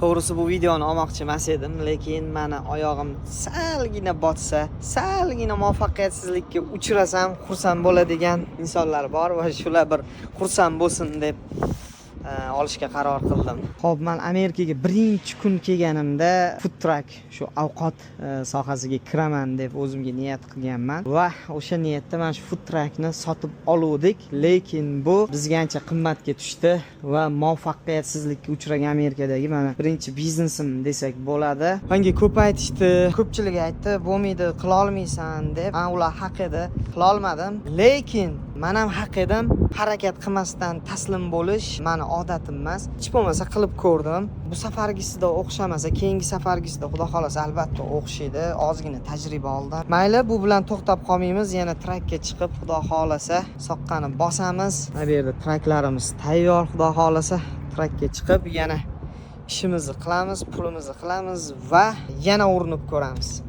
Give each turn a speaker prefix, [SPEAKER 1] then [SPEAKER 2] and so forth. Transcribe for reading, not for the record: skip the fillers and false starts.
[SPEAKER 1] To'g'risi, bu videoni olmoqchi emas edim, lekin mani oyog'im salgina botsa, salgina muvaffaqiyatsizlikka uchrasam, xursand bo'ladigan insonlar bor va shular bir xursand bo'lsin deb olishga qaror qildim. Xo'p, man Amerikaga birinchi kun kelganimda food truck, shu ovqat sohasiga kiraman deb o'zimga niyat qilganman va o'sha niyatda mana shu food truckni sotib oluvdik, lekin bu bizga ancha qimmatga tushdi va muvaffaqiyatsizlikka uchragan Amerikadagi mana birinchi biznesim desak bo'ladi. Menga ko'p aytishdi, ko'pchilik aytdi, bo'lmaydi, qila olmaysan deb. Ha, ular haq edi, qila olmadim, lekin man ham haq edim. Harakat qilmasdan taslim bo'lish mani odatim emas. Hech bo'lmasa qilib ko'rdim. Bu safargisida o'xshamasa, keyingi safargisida, xudo xohlasa, albatta o'xshaydi. Ozgina tajriba oldim. Mayli, bu bilan to'xtab qolmaymiz, yana truckka chiqib, xudo xohlasa, soqqani bosamiz. Mana bu yerda trucklarimiz tayyor. Xudo xohlasa, truckka chiqib yana ishimizni qilamiz, pulimizni qilamiz va yana urinib ko'ramiz.